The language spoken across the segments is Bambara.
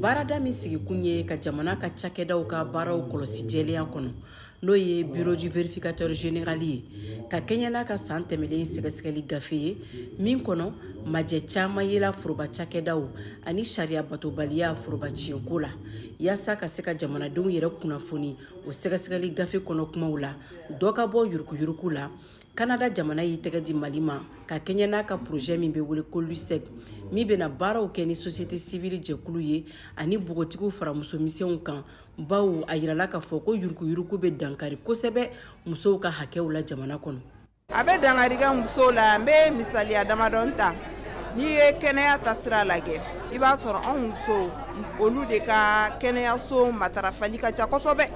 Baarada min sigikun ye ka jamana ka cakɛdaw ka baaraw kɔlɔsi jɛlenya kɔnɔ, n'o ye Bureau du vérificateur général ye, ka kɛɲɛ n'a ka san tɛmɛlen sɛgɛsɛgɛli gafe ye min kɔnɔ majɛ caman yela foroba cakɛdaw ani sariya batobaliya foroba tiɲɛko la, yaasa ka se ka jamanadenw yɛrɛ kunnafoni o sɛgɛsɛgɛli gafe kɔnɔ kumaw la, dɔ ka bɔ yurukuyuruku la. Kanada jamana y'i tɛgɛ di Mali ma ka kɛɲɛ n'a ka projet min bɛ wele ko LUSEC, min bɛna baaraw kɛ ni société civile jɛkulu ye ani npogotigiw fara musomisɛnw kan, bawo a yirala k'a fɔ ko yurukuyuruku bɛ dankari kosɛbɛ musow ka hakɛw la jamana kɔnɔ. A bɛ dankari kɛ musow la. N bɛ misaliya damadɔ ta. N'i ye kɛnɛya ta sira lajɛ, i b'a sɔrɔ anw musow, olu de ka kɛnɛyaso matarafali ka ca kosɛbɛ,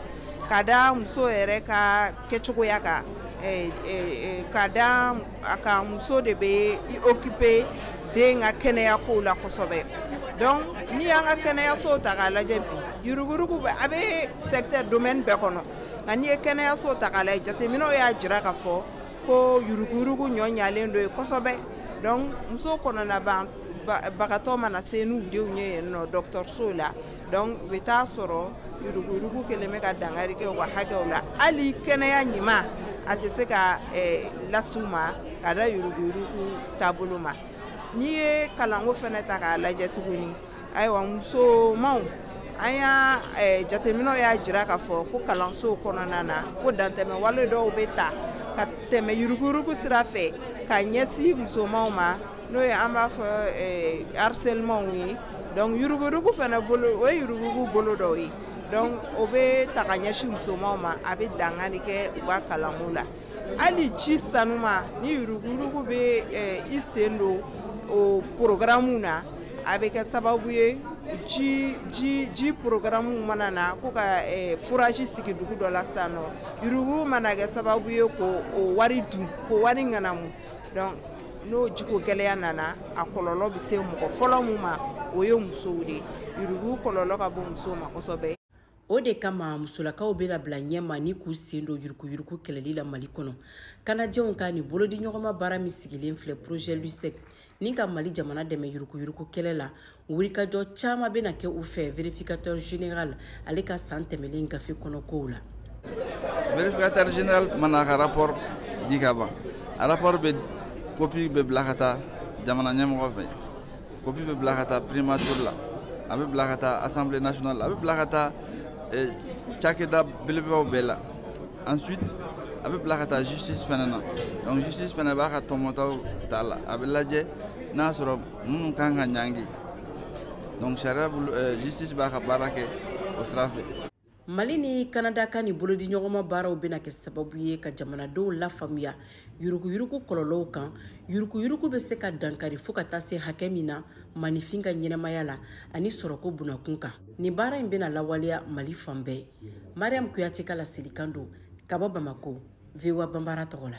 ka da muso yɛrɛ ka kɛcogoya kan, ka da a kan muso de bɛ i occuper den ka kɛnɛya kow la kosɛbɛ. Donc n'i y'an ka kɛnɛyaso ta k'a lajɛ bi, yuruguyurugu a bɛ secteur domaine bɛɛ kɔnɔ, nka n'i ye kɛnɛyaso ta k'a lajɛ, jateminɛw y'a jira k'a fɔ ko yuruguyurugu ɲɔ ɲalen don yen kosɛbɛ. Donc muso kɔnɔna bagatɔ mana se n'u denw ye yen nɔ dɔgɔtɔrɔso la, donc u bɛ taa sɔrɔ yuruguyurugu kɛlen bɛ ka dankari kɛ u ka hakɛw la. Hali kɛnɛya ɲuman a tɛ se ka las'u ma ka da yuruguyurugu taabolo ma. N'i ye kalanko fɛnɛ ta k'a lajɛ tuguni, ayiwa, musomanw, an y'a jateminɛw y'a jira k'a fɔ ko kalansow kɔnɔna na, ko dantɛmɛ wale dɔw bɛ ta ka tɛmɛ yuruguyurugu sira fɛ ka ɲɛsin musomanw ma, n'o ye an b'a fɔ harcèlement ye. Donc yuruguyurugu fɛnɛ bolo, o ye yuruguyurugu bolo dɔw ye. Donc o bɛ ta ka ɲɛsin musomanw ma, a bɛ dankari kɛ u ka kalanko la. Hali ji sanuma, ni yuruguyurugu bɛ i sen don o programme na, a bɛ kɛ sababu ye ji ji ji programme mana na ko ka forage sigi dugu dɔ la sisan nɔ, yuruguyurugu mana kɛ sababu ye k'o o wari dun, k'o wari ŋanamu. Donc n'o jiko gɛlɛya nana, a kɔlɔlɔ bɛ se mɔgɔ fɔlɔ mun ma, o ye musow de ye. Yuruguyurugu kɔlɔlɔ ka bon musow ma kosɛbɛ. O de kama musolakaw bɛna bila ɲɛma ni k'u sen don yurukuyuruku kɛlɛli la Mali kɔnɔ. Kanajɛw ka nin bolodi ɲɔgɔnma baara min sigilen filɛ, projet LUSEC, ni ka Mali jamana dɛmɛ yurukuyuruku kɛlɛ la, wulikajɔ caman bɛna kɛ u fɛ vérificateur général ale ka san tɛmɛlen gafe kɔnɔ kow la. Vérificateur général mana a ka rapport di ka ban, a rapport bɛ copie bɛ bila ka taa jamana ɲɛmɔgɔ fɛ, copie bɛ bila ka taa primature la, a bɛ bila ka taa Assemblée nationale, a bɛ bila ka taa cakɛda belebelebaw bɛɛ la. Ensuite a bɛ bila ka taa justice fɛnɛ na. Donc justice fɛnɛ b'a ka tɔmɔtaw ta la, a bɛ lajɛ n'a sɔrɔ minnu kan ka ɲangi. Donc sariya bolo, justice b'a ka baara kɛ o sira fɛ. Mali ni Kanada ka nin bolodi ɲɔgɔnma baaraw bɛna kɛ sababu ye ka jamanadenw lafaamuya yuruguyurugu kɔlɔlɔw kan, yuruguyurugu bɛ se ka dankari fo ka taa se hakɛ min na maninfin ka ɲɛnamaya la ani sɔrɔko bunakun kan. Nin baara in bɛna lawaleya Mali fan bɛɛ. Mariam Kuyate ka laselikan don ka bɔ Bamako, VOA Banbara tɔgɔ la.